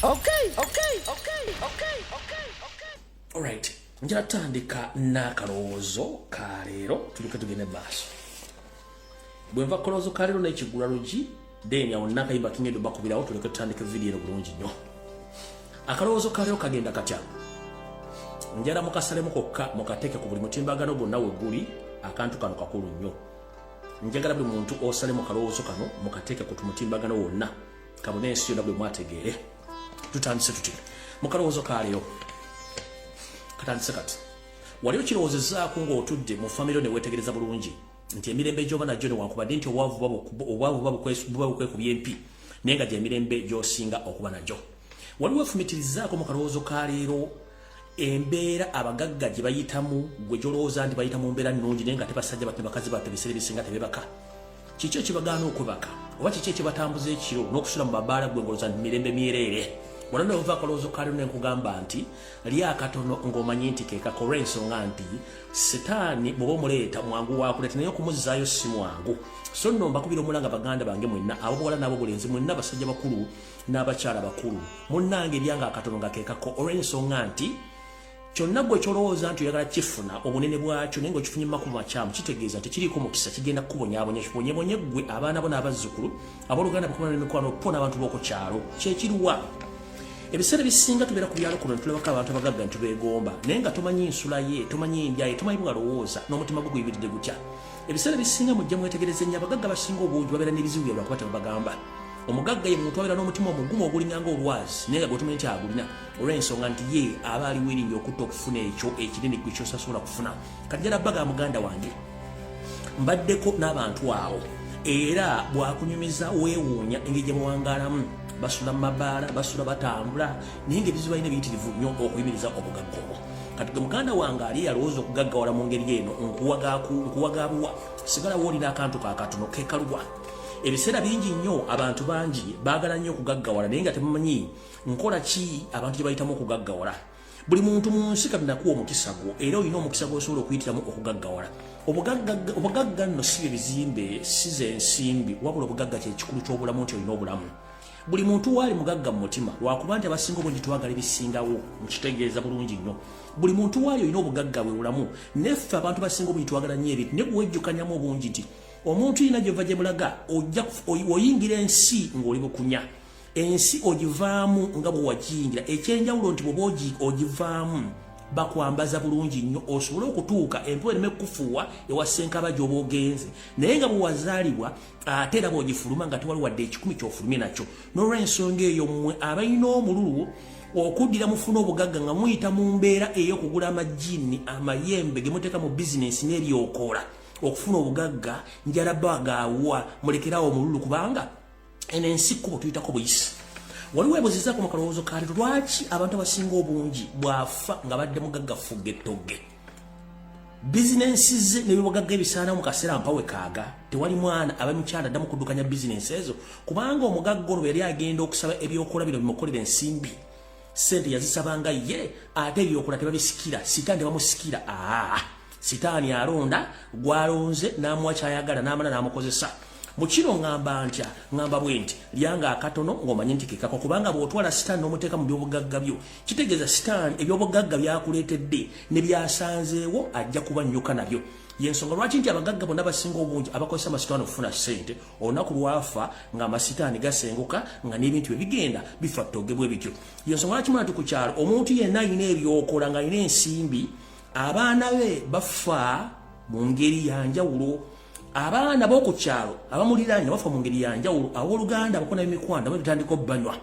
Okay. Alright, njala tutandika n'akalowoozo ka leero, tulyoke tugende mu maaso. Bwe nva kalowoozo ka leero n'ekigula lugi, then awo nakayimba kingendo bakubirawo, tulyoke tutandike vidiyo eno bulungi nnyo. Akalowoozo ka leero kagenda katya? Njala mukasalemu kokka, mukateeke ku buli mutimbagano gwonna we guli. Akantu kano kakulu nnyo. Njagala buli muntu osale mu kalowoozo kano, mukateeke ku mutimbagano wonna, kabone ensi yonna bwe mwategeere. Tutandise tuti mu kalowoozo ka leero, katandise kati. Wali okirowoozezaako ng'otudde mu famire ne weetegereza bulungi nti emirembe gy'oba nagyo, newankubadde nti obwavu buba bukwekubya empi, naye nga gyemirembe gy'osinga okuba nagyo? Waliwo efumitirizaako mu kalowoozo ka leero embeera abagagga gye bayitamu, gwe gy'olowooza nti bayita mu mbeera nnungi, naye nga tebasajja batu ne bakazi battu ebiseera ebisinga tebebaka? Kiki ekibagaana okwebaka, oba kiki ekibatambuza ekiro n'okusula mu mabaala, gwe ngolooza nti mirembe myereere? Wano nova akalowoozo ka leero nenkugamba nti lya akatono ng'omanyi nti kekako, olw'ensonga nti setaani bw'oba omuleeta mwangu wakuleeta, naye okumuzzaayo si mwangu. So nno mbakubira omulanga, baganda bange mwenna, abobuwala n'abobulenzi mwenna, basajja bakulu n'abakyala bakulu, munnange, ebyanga akatono nga kekako, olw'ensonga nti kyonna gwe kyolowooza nti oyagala kifuna obunene bwakyo, naye ng'okifunye mu makubo makyamu, kitegeeza nti kiriiko mukisa, kigenda kukubonyabonya, kibonyebonye ggwe, abaana bo n'abazzukulu, abooluganda, bakumana n'emikwano po n'abantu b'oku kyalo. Kyekiruwa? Ebiseera ebisinga tubeera ku byalo kuno, netulabako abantu abagagga nitubeegomba, naye nga tomanyi nsula ye, tomanyi ndya ye, tomanyi bwalowooza n'omutima gwe guyimiridde gutya. Ebiseera ebisinga mujja mwetegereze nnyo, abagagga basinga obungi babeera n'ebizibu byabwe lwakuba tebabagamba. Omugagga ye muntu abeera n'omutima omugumu ogulinganga olwazi, naye nga gwetumanyi nti agulina, olw'ensonga nti ye aba ali wiringi okutta okufuna ekyo ekinene gwe kyosasobola kufuna. Kati njala baga, muganda wange, mbaddeko n'abantu abo, era bwakunyumiza weewuunya engeri gye bawangaalamu. Basula mu mabaala, basula batambula, naye nga ebizibu balina biyitirivu nnyo okuyimiriza obugagga obwo. Kati gwe muganda wange ali yalowooza okugaggawala mu ngeri eno, nkuwagabuwa, sigalawo olina akantu kakatono kekaluwa. Ebiseera bingi nnyo abantu bangi baagala nnyo okugaggawala, naye nga tebamanyi nkola ki abantu gye bayitamu okugaggawala. Buli muntu mu nsi Katonda akuwa omukisa gwo, era olina omukisa gw'osobola okuyitiramu okugaggawala. Obugagga nno si bye bizimbe, si ze nsimbi, wabula obugagga kyekikulu ky'obulamu, nti olina obulamu. Buli muntu waali mugagga mu mutima, lwakuba nti abasinga obungi twagala ebisingawo. Nkitegeeza bulungi nnyo, buli muntu waali olina obugagga bwe bulamu. Neffe abantu basinga obungi twagala nnyo ebintu, naye bwewejjukanyamu obungi nti omuntu yina gyova gye mulaga, ojja oyingira ensi ng'oli bukunya, ensi ogivaamu nga bwe wagiyingira. Ekyenjawulo nti bw'oba ogivaamu bakwambaza bulungi nnyo, osobole okutuuka empewo ereme kukufuuwa ewa ssenkaba gy'oba ogenze. Naye nga bwe wazaalibwa, ate era bw'ogifuluma nga tewali wadde 100 ky'ofulumye nakyo. N'olw'ensonga eyo, mmwe abalina omululu okuddira mufune obugagga nga muyita mu mbeera ey'okugula amajjiini, amayembe ge muteeka mu bizinensi n'ebyokoola okufuna obugagga, njala bagaawa, mulekerawo omululu, kubanga eno ensi kkubo tuyitako buyisi. Waliwo ebuzizaako mu kalowoozo kaali lwaki abantu abasinga obungi bw'afa nga badde mugagga fugga ettogge, bizinensi ze n'ebyobugagga ebisaana mu kaseera mpawe kaaga, tewali mwana aba mukyala addamu kuddukanya bizinensi ezo? Kubanga omugagga olwo yali agenda okusaba ebyokola bino bimukolera ensimbi, sente yazisabanga ye, ate ebyokola tebabisikira, sitaani tebamusikira. Aa, sitaani alonda gwalonze n'amuwa kyayagala, n'amala n'amukozesa. Mu kino ŋŋamba ntya? Ŋŋamba bwe nti: lyanga akatono ng'omanyi nti kekako, kubanga bw'otwala sitaani n'omuteeka mu byobugagga byo, kitegeeza sitaani ebyobugagga byakuleetedde ne byasanzeewo ajja kuba nnyuka nabyo. Yensonga lwaki nti abagagga bonna basinga obungi abakozesa amasitaani okufuna ssente, olunaku lwafa ng'amasitaani gasenguka, nga n'ebintu bye bigenda bifa ttoge bwe bityo. Yensonga lwaki muna nti ku kyalo omuntu yenna alina ebyokola ng'alina ensimbi, abaana be bafa mu ngeri yanjawulo. Abaana b'oku kyalo abamuliraanye bafa mu ngeri yanjawulo, abooluganda, abakona b'emikwano nabo bitandika obbanywa.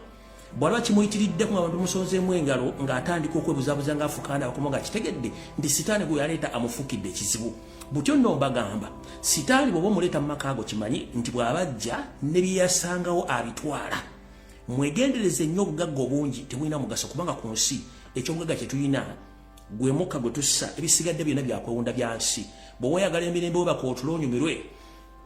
Bw'alaba kimuyitiriddeko nga abantu musonzeemu engalo, ng'atandika okwebuzaabuza, ng'afukaana abakoma, nga kitegedde nti sitaani gwe yaleeta amufukidde ekizibu. Butyo nno mbagamba, sitaani bw'oba omuleeta mu maka ago, kimanyi nti bw'abajja ne bye yasangawo abitwala. Mwegendereze nnyo, obugagga obungi tebulina mugaso, kubanga ku nsi ekyobugagga kye tulina gwe mukka gwe tussa, ebisigadde byonna byakwewunda bya nsi. Bw'oba oyagala emirembe, webaka otulo onyumirwe,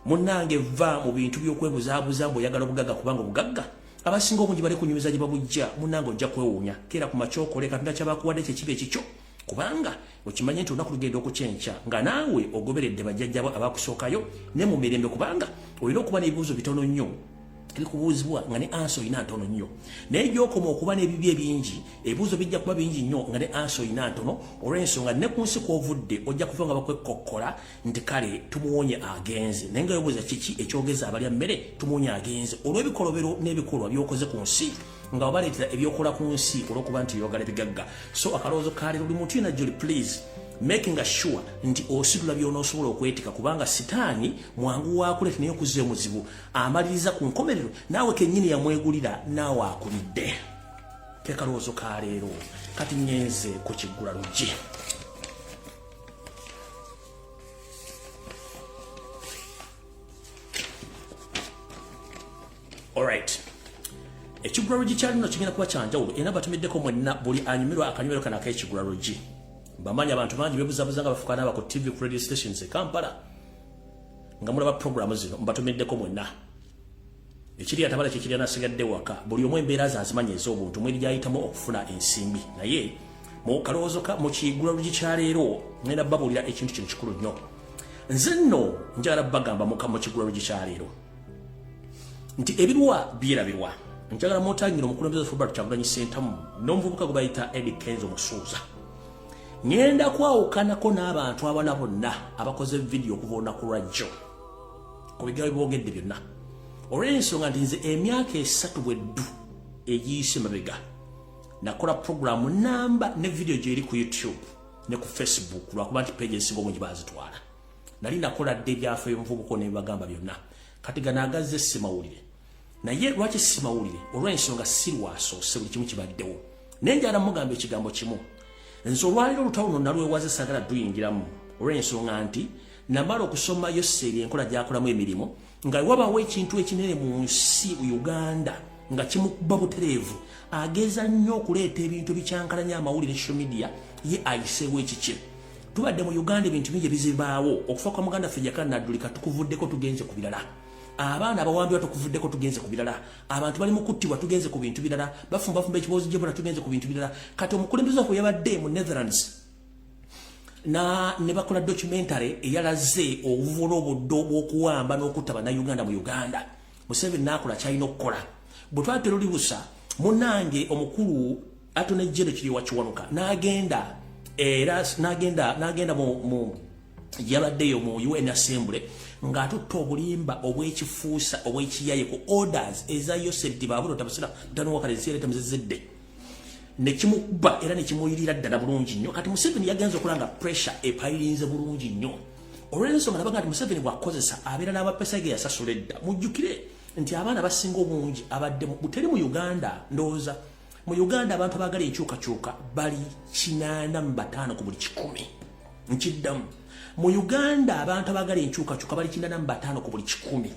munnange, va mu bintu by'okwebuzaabuza ng'oyagala obugagga, kubanga obugagga abasinga obungi bali kunyumiza gye babujja. Munnange, ojja kwewuunya. Keera ku makya okole, Katonda kyabakuwadde kyekiba ekikyo, kubanga okimanye nti olunaku lugenda okukyenkya nga naawe ogoberedde bajjajjabo abakusookayo ne mu mirembe, kubanga olina okuba n'ebibuuzo bitono nnyo. Ebikubuuzibwa nga ne answer oyina ntono nnyo, naye gy'okoma okuba n'ebibi ebingi, ebibuuzo bijja kuba bingi nnyo nga ne answer oyina ntono, olw'ensonga ne ku nsi kw'ovudde ojja kuva nga bakwekokkola nti kale tumuwonye agenze. Naye nga yobuuza kiki ekyogeza abalya mmere, tumuwonye agenze olw'ebikolobero n'ebikolwa by'okoze ku nsi nga wabaleetera ebyokola ku nsi olw'okuba nti oyagala ebigagga. So akalowoozo kaleero, buli muntu yena gyoli, please making sure nti ositula by'onoosobola okwetika, kubanga sitaani mwangu wakuleeta, naye okuzza omuzibu amaliriza ku nkomerero naawe kennyini yamwegulira, naawe akulidde. Ke kalowoozo ka leero. Kati ngenze ku kiggula luggi. Alright, ekiggula luggi kya lino kigenda kuba kyanjawulo, era batumiddeko mwenna buli anyumirwa akanyumiro kano ak'ekiggula luggi. Bamanyi abantu bangi bebuzabuza nga bafuka n'aba ku TV, ku radio stations e Kampala nga mulaba programu zino. Mbatumiddeko mwenna. Ekiri atabala kyekiri anasigadde waka, buli omu embeera ze azimanyi ez'obuntu mweri gyayitamu okufuna ensimbi. Naye mu kalowoozo ka mu kiggula luggi kya leero ngenda babuulira ekintu kino kikulu nnyo. Nze nno njagala bagamba mu kiggula luggi kya leero nti ebirwa byerabirwa. Njagala mutangira omukulembeze Robert Kyagulanyi Ssentamu n'omuvubuka gwe bayita Eddie Kenzo Musuuza. Ŋŋenda kwawukanako n'abantu abala bonna abakoze vidiyo okuva olunaku lwajjo ku bigambo byogedde byonna, olw'ensonga nti nze emyaka 3 bweddu egiyise mabega nakola puroguramu namba ne vidiyo gyeri ku YouTube ne ku Facebook, lwakuba nti page ezisinga obungi bazitwala. Nali nakola dde ebyafaayo omuvubuka nebagamba byonna. Kati gano agazze simawulire. Naye lwaki simawulire? Olw'ensonga si lwasoose, buli kimu kibaddewo. Naye njala mugamba ekigambo kimu: nze olwaliro olutalo luno nalwewaze, sagala duyingiramu, olw'ensonga nti namala okusoma Yoseeri enkola gyakolamu emirimu. Nga wabawo ekintu ekinene mu nsi Uganda nga kimukuba butereevu, ageza nnyo okuleeta ebintu ebikyankalanya amawulire, social media, ye ayiseewo ekikye. Tubadde mu Uganda ebintu bingi ebizibaawo. Okufa kwa muganda ffe Jakana Naddulika tukuvuddeko, tugenze ku birala. Abaana abawambibwa tukuvuddeko, tugenze ku birala. Abantu bali mu kuttibwa, tugenze ku bintu birala. Bafumbafumba ekiboozi gyebona, tugenze ku bintu birala. Kati omukulembeze waffe yabadde mu Netherlands na ne bakola documentary eyalaze obuvula obuddo bw'okuwamba n'okutta bannayuganda mu Uganda. Museveni n'akola kyalina okukola. Bwe twali terulibusa munnange omukulu Attorney General Kiryowa Kiwanuka n'agenda, era n'agenda mu yabaddeyo mu UN Assembly ng'atutta obulimba obw'ekifuusa obw'ekiyaye ku orders eza Yosef Tibabulo Tabasira mutano wakalensi ne kimukuba era ne kimuyirira ddala bulungi nnyo. Kati Museveni yagenze okulaba nga pressure epayirinze bulungi nnyo, olw'ensonga nabaga nti Museveni bw'akozesa abeera n'abapesa ge yasasula edda. Mujjukire nti abaana basinga obungi abadde buteri mu Uganda, ndowooza mu Uganda abantu abaagala enkyukakyuka bali 85 ku buli 100. Nkiddamu, mu Uganda abantu abaagala enkyukakyuka bali 85 ku buli 100.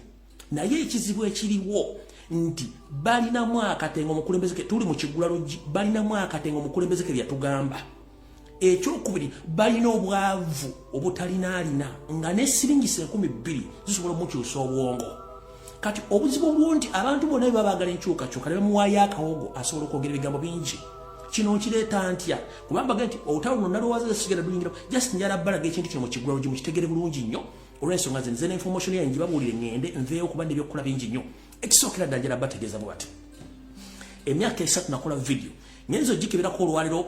Naye ekizibu ekiriwo nti balinamu akatengo omukulembeze ke tuli mu kiggula luggi, balinamu akatengo omukulembeze ke byatugamba. Ekyokubiri, balina obwavu obutalinaalina nga ne siringisa 2000 zisobola omukyusa obwongo. Kati obuzibu obuliwo nti abantu bonna bwe babaagala enkyukakyuka ne bamuwaayo akawogo, asobola okwogera ebigambo bingi. Kino nkireeta ntya? Kubanga baga nti olutalo luno nalowaaza sigenda luyingira, just njala balaga ekintu kino mu kiggula luggi mukitegere bulungi nnyo, olw'ensonga nze nze n'information yange ngibabuulire, ŋŋende nveeyo kuba n'ebyokukola bingi nnyo. Ekisookera ddala, njala bategeeza bwe bati: emyaka 3 nakola video, ngenza ogikeberako olwaliro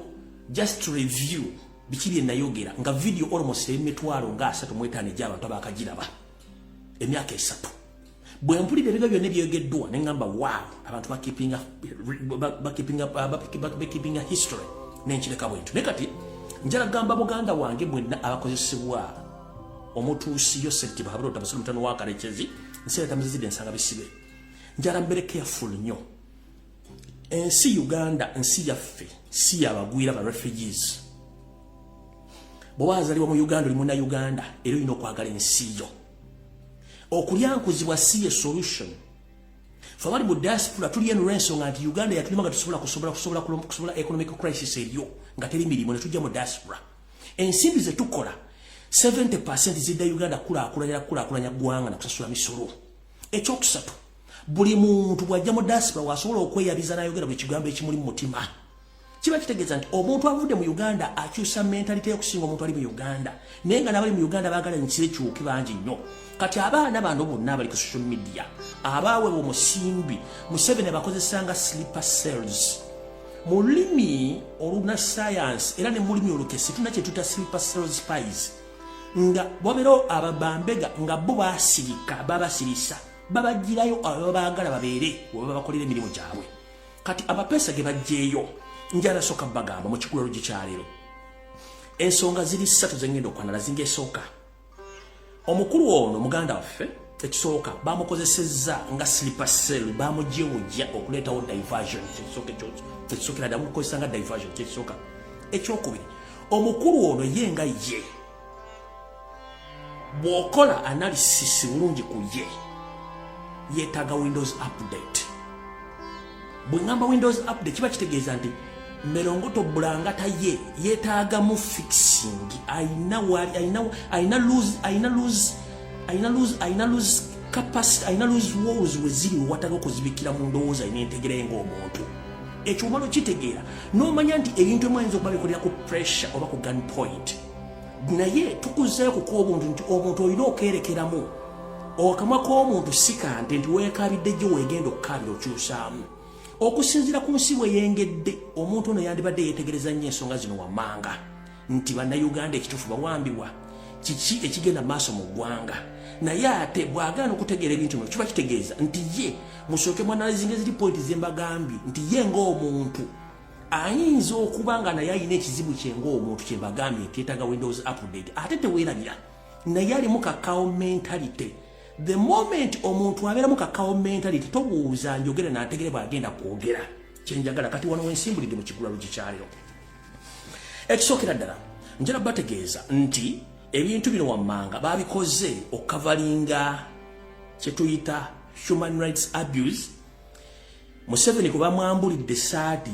just to review biki bye nayogera, nga video almost 350,000 egy'abantu abakagiraba emyaka 3. Bwe mpulira ebiga byonna ebyogeddwa ne ŋŋamba, wow, abantu bakeepinga history, nenkireka bwentu. Naye kati njala gamba muganda wange mwenna abakozesebwa omutuusi Yosef Tibahabura Otabasula mutano wa Karekezi, nseera tamuzizidde ensanga bisibe, njala mbere careful nnyo. Ensi Uganda nsi yaffe, si yabagwira ba refugees. Bw'oba azalibwa mu Uganda, oli muna Uganda era olina okwagala ensi yo. Okulyankuzibwa si ye solution. Fe abali mu diaspora tuli eno lw'ensonga nti Uganda yatulima nga tusobola kusobola economic crisis eriyo nga teri mirimu, ne tujja mu diaspora. Ensimbi ze tukola 70% zidda Uganda kulaakulanya ggwanga na kusasula misolo. Ekyokusatu, buli muntu bw'ajja mu diaspora wasobola okweyabiza n'ayogera buli kigambo ekimuli mu mutima. Kiba kitegeeza nti omuntu avudde mu Uganda akyusa mentality okusinga omuntu ali mu Uganda, naye nga n'abali mu Uganda baagala ensi ekyuke bangi nnyo. Kati abaana bano bonna abali ku social media abaaweebwa omusimbi Museveni abakozesanga sleeper cells. Mu lulimi oluna science era ne mu lulimi olukesi tulina kye tuyita sleeper cells spies, nga wabeerawo ababambega nga bo basirika, babasirisa, babagirayo abo baagala babeere we babakolera emirimu gyabwe. Kati amapeesa ge baggyeeyo, njala sooka bagamba mu kikula lugi kyaleero ensonga ziri ssatu zengenda okwanala zinga. Esooka, omukulu ono muganda waffe, ekisooka bamukozesezza nga sleeper cell, bamujewujja okuleetawo diversion. Kyekisookera ddala, bamukozesa nga diversion, kyekisooka. Ekyokubiri, omukulu ono ye nga ye bw'okola analysis bulungi ku ye, yeetaaga Windows update. Bwe ŋŋamba Windows update, kiba kitegeeza nti merongoto bulangata ye yeetaagamu fixing. Ayina ayina loose ayina loose ayina loose ayina loose capacity, ayina loose walls we ziri wewataga okuzibikira mu ndowooza ayina entegera ye ng'omuntu. Ekyo omala okitegeera n'omanya nti ebintu emu ayinza okuba bikolera ku pressure oba ku gun point, naye tukuzeeyo kukuwa obuntu nti omuntu olina okerekeramu akamwa k'omuntu si kante nti weekabidde gyo weegenda okukaabira okyusaamu. Okusinziira ku nsi bwe yengedde, omuntu ono yandibadde yeetegereza nnyo ensonga zino wammanga nti Bannayuganda ekituufu bawambibwa, kiki ekigenda maaso mu ggwanga. Naye ate bw'agaana okutegeera ebintu bino, kiba kitegeeza nti ye musooke mwanalyzinga eziri point zembagambye nti ye ng'omuntu ayinza okuba nga naye alina ekizibu kye ng'omuntu kyembagambye nti yeetaaga Windows update. Ate teweerabira, naye alimu ka cow mentality. The moment omuntu abeeramu ka cow mentality, tobuuza njogere nantegere bw'agenda kwogera kyenjagala. Kati wano wensimbulidde mu kigula lugikyaliro, ekisookera ddala njala bategeeza nti ebintu bino wammanga babikoze okucoveringa kyetuyita human rights abuse. Museveni kwe bamwambulidde saati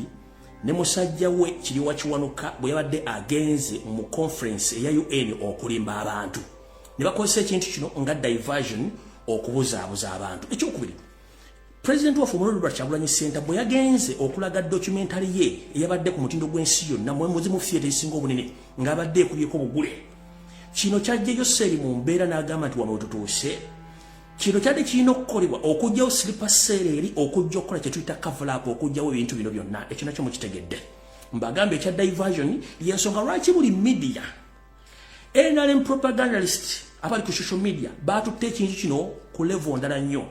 ne musajja we Kiriwa Kiwanuka bwe yabadde agenze mu conference eya UN okulimba abantu, ne bakozesa ekintu kino nga diversion okubuzaabuza abantu. Ekyokubiri, Pulezidenti waffe omulonde lwa Kyagulanyi Ssentamu bwe yagenze okulaga documentary ye eyabadde ku mutindo gw'ensi yonna muzimu theatre esinga obunene ng'abadde ekubyeko bugule, kino kyajjayo seeri mu mbeera n'agamba nti wano wetutuuse, kino kyadde kirina okukolebwa okuggyawo sleeper cell eri okujja okukola kye tuyita cover up, okuggyawo ebintu bino byonna. Ekyo nakyo mukitegedde. Mbagamba ekya diversion yensonga lwaki buli media, NRM propagandist abali ku social media batutte ekintu kino ku level ndala nnyo.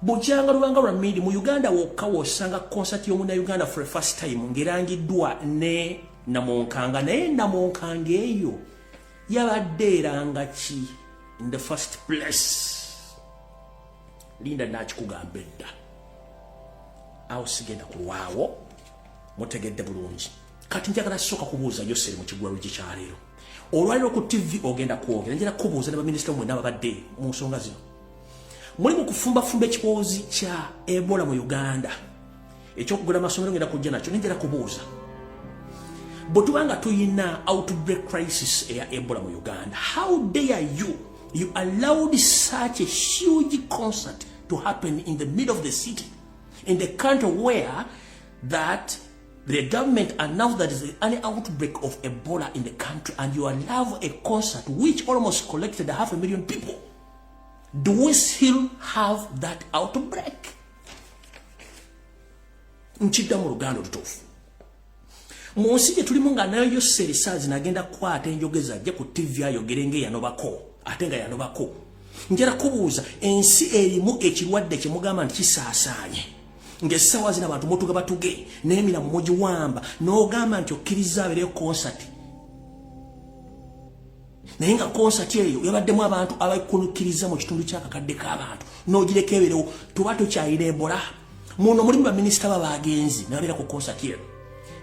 Bukyanga lubanga lwa midi mu Uganda wokka wosanga concert y'omunnauganda for the first time ng'erangiddwa ne namunkanga, naye namunkanga eyo yabadde eranga ki in the first place? Linda nakikugamba edda, awo sigenda kulwawo, mutegedde bulungi. Kati njagala sooka kubuuza Yoseri mu kigula lugi kyaleero. Olwaliro ku TV ogenda kwogera, njagala kubuuza ne baminisita mwenna babadde mu nsonga zino. Muli mu kufumbafumba ekiboozi kya Ebola mu Uganda, ekyokugula amasomero ngenda kujja nakyo. Nenjala kubuuza, bwe tuba nga tuyina outbreak crisis eya Ebola mu Uganda, how dare you, you allowed such a huge concert to happen in the middle of the city, in the country where that the government announced that there is an outbreak of Ebola in the country, and you allow a concert which almost collected 500,000 people? Do we still have that outbreak? Nkidda mu Luganda olutuufu. Mu nsi gye tulimu nga nayo Yoseri saazi nagenda kukwata enjogeza ajje ku TV ayogere ng'eyanobako ate nga yanobako. Njala kubuuza, ensi erimu ekirwadde kye mugamba nti kisaasaanye ng'essaawa zino abantu mutuga batuge n'emiramu mugiwamba, n'ogamba nti okkiriza abeereyo concert, naye nga concert eyo yabaddemu abantu abakunukkiriza mu kitundu kyakakadde k'abantu, n'ogireka ebeerewo, tuba tukyayina Ebola? Muno mulimu baminisita babagenzi ne babeera ku concert eno,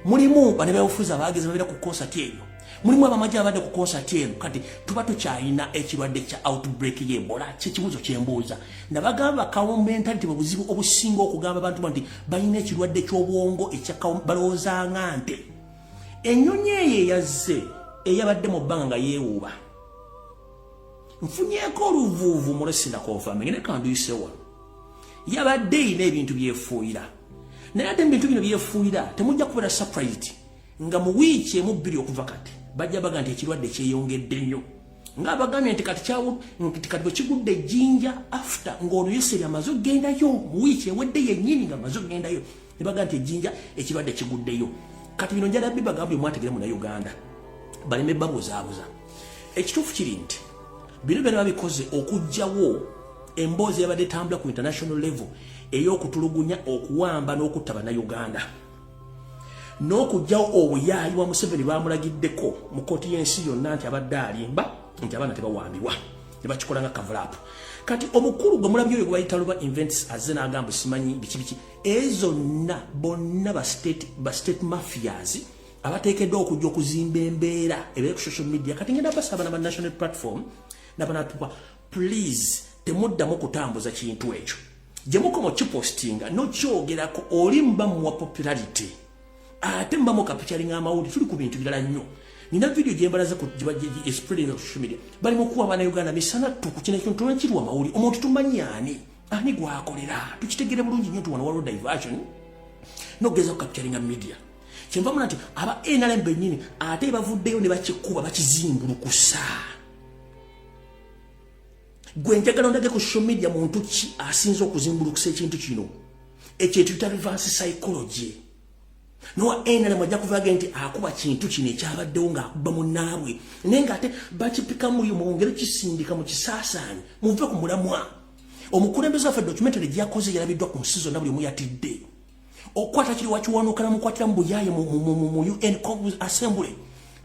mulimu bannabyabufuzi abagenzi babeera ku concert eyo, mulimu abamagye abadde ku concert eno. Kati tuba tukyayina ekirwadde kya outbreak y'Ebola? Kyekibuuzo kyembuuza. Nabagamba cow mentality bwe buzibu obusinga okugamba abantu nti balina ekirwadde ky'obwongo ekya balowoozanga nte. Ennyonyi eyo eyazze eyabadde mu bbanga nga yeewuuba, nfunyeeko oluvuuvu mulesina confirming, naye kanduyise wano, yabadde erina ebintu byefuuyira. Naye ate mu bintu bino byefuuyira, temujja kubeera surprised nga mu wiiki emu bbiri okuva kati bajja baga nti ekirwadde kyeyongedde nnyo, ng'abagambye nti kati kyawu, nti kati bwe kigudde ejjinja after ng'ono Yoseri amaze okugendayo mu wiiki ewedde yennyini, ng'amaze okugendayo, ne baga nti ejjinja ekirwadde kiguddeyo. Kati bino njala bibagamba buli mwategere Munnayuganda baleme babuzaabuza. Ekituufu kiri nti bino byonna babikoze okuggyawo emboozi eyabadde etambula ku international level ey'okutulugunya, okuwamba n'okutta Bannayuganda, n'okuggyawo obuyaayi bwa Museveni. Bamulagiddeko mu kooti y'ensi yonna nti abadde alimba nti abaana tebawambibwa, ne bakikola nga cover-up. Kati omukulu gwe mulabye oyo gwe bayita Luba Invents azze n'agamba simanyi biki biki. Ezo zonna bonna ba state mafias abateekeddwa okujja okuzimba embeera ebeere ku social media. Kati ngenda basaba naba national platform nabanatupa, please temuddamu kutambuza kintu ekyo. Gye mukoma okipostinga nokyogerako, oli muba muwa popularity, ate muba mucapturinga amawulire. Tuli ku bintu birala nnyo. Nina video gyembalaze spreading ku social media, bali mu kuwa Bannayuganda misana ttuku. Kino ekintu tolekirwa amawulire, omuntu tumanyi ani ani gwakolera. Tukitegere bulungi nnyo nti wano waliwo diversion nokugeza kucapturinga media. Kyenva muna nti aba NRM bennyini ate bavuddeyo ne bakikuba, bakizimbulukusa. Gwe njagala ondage ku social media muntu ki asinza okuzimbulukusa ekintu kino? Ekyo tuyita reverse psychology. Nowa NRM ajja kuvaga nti akuba kintu kino ekyabaddewo ng'akuba munnaabwe, naye ng'ate bakipika muli mwongere kisindika mu kisaasaanyi muve ku mulamwa. Omukulembeze waffe documentary gyakoze yalabiddwa ku nsi zonna, buli omu yatidde okukwata kiri wakiwanuka namukwatira mu buyaaye mu UN Assembly,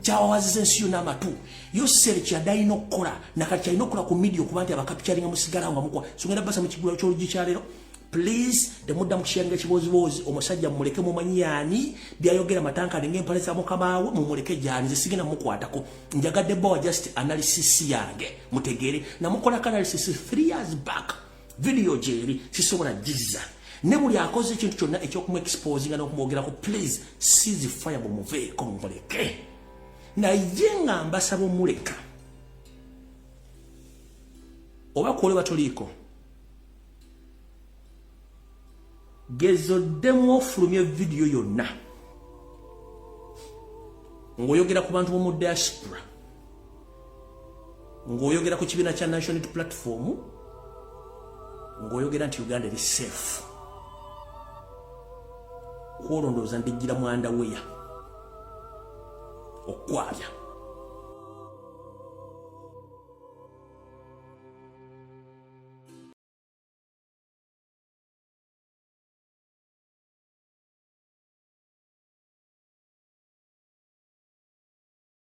kyawawaziza ensi yonna amatu. Yoseri kyadde alina okukola nakati kyalina okukola ku media okuba nti abacapturinga musigala nga mukwa. So ngenda basa mu kigula ky'oluggi kyaleero, please temudda mu kusharinga kibooziboozi. Omusajja mumuleke, mumanyi yaani, byayogera matankane ng'empale za mukama we, mumuleke gyani. Nze sigenda mukwatako, njagadde bawa just analysis yange mutegeere. Namukolako analysis 3 years back, video gyeri, sisobola gizza. Ne buli akoze ekintu kyonna ekyokumu-exposinga n'okumwogerako, please cease fire, bumuveeko, mumuleke. Naye nga mbasaba omuleka oba kwole batuliiko gezoddemu ofulumya vidiyo yonna ng'oyogera ku bantu b'omu diaspora, ng'oyogera ku kibiina kya National Unity Platform, ng'oyogera nti Uganda eri safe, kwolwo ndowooza ndijjira mu underwear okwabya.